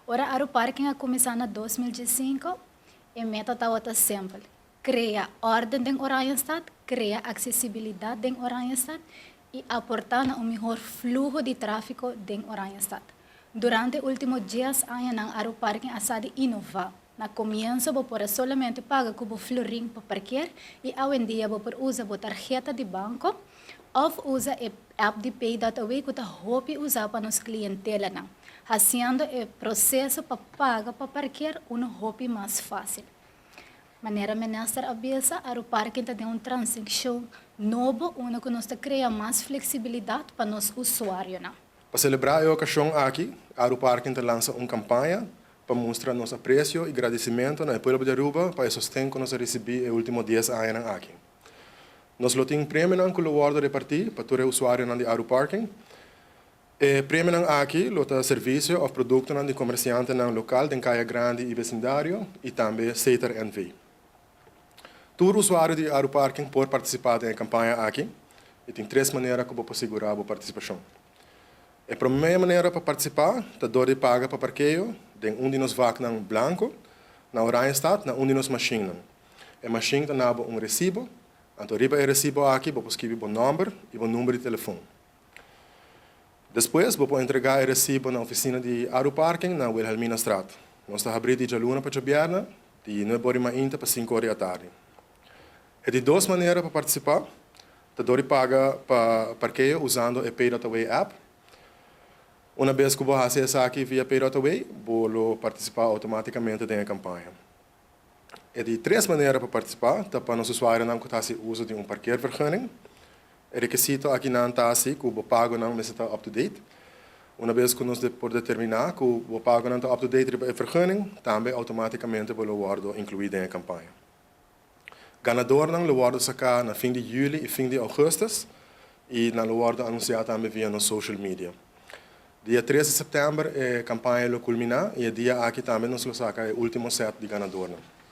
Ora Aru Parking a cuminsa na 2005, e meta tawata simpel: crea orden den Oranjestad, crea accesibilidad den Oranjestad y aporta na un miho fluho di trafico den Oranjestad. Durante ultimo 10 aña, Aru Parking a sa di innova. Na comienso, bo por solamente paga cu florin pa parkeer y awendia bo por usa e tarheta di banco of usa e app di Pay.away cu ta hopi usa pa nos clientela, haciendo e proceso pa paga pa parkeer un hopi mas facil. Manera minister a bisa, Aru Parking ta den un transicion nobo, unda cu nos ta crea mas flexibilidad pa nos usuarionan. Pa celebra e ocasion aki, Aru Parking ta lansa un campaña pa mustra nos aprecio y gradicimento na pueblo di Aruba pa e sosten cu nos a ricibi e ultimo 10 añanan aki. Nos lo tin premio cu lo wordo reparti pa tur usuario di Aru Parking. E premio aki lo ta servicio of producto di comerciante local den Caya Grandi y vecindario y tambe Setar NV. Tur usuario di Aru Parking por participa den e campaña aki y tin tres manera cu bo sigura e participacion. E prome manera pa participa ta door di paga pa parkeo den un di nos vaknan blanco na Oranjestad, na un di nos machine. E machine ta duna un recibo, anto riba e recibo aki bo por skirbi bo nomber y bo number di telefon. Despues, bo por entrega e recibo na oficina di Aru Parking na Wilhelmina Straat. Nos ta habri di dialuna pa diabierna, di 9 or di mainta pa 5 or di atardi. E di dos manera pa participa ta door di paga pa parkeo usando e Pay.away app. Unabes cu bo haci esaki via Pay.away, bo lo participa automaticamente den e campaña. E di tres manera pa participa ta pa nos usuarionan cu ta haci uso di un parkeervergunning. E requisito akinan ta asina cu bo pagonan mester ta up to date. Unabes cu nos por determina cu bo pagonan ta up to date riba e vergunning, tambe automaticamente bo lo wordo inclui den e campaña. Ganadornan lo wordo saca na fin di juli y fin di augustus y nan lo wordo anuncia tambe via nos social media. Dia 3 di september e campaña lo culmina y e dia aki tambe nos lo saca e ultimo set di ganadornan.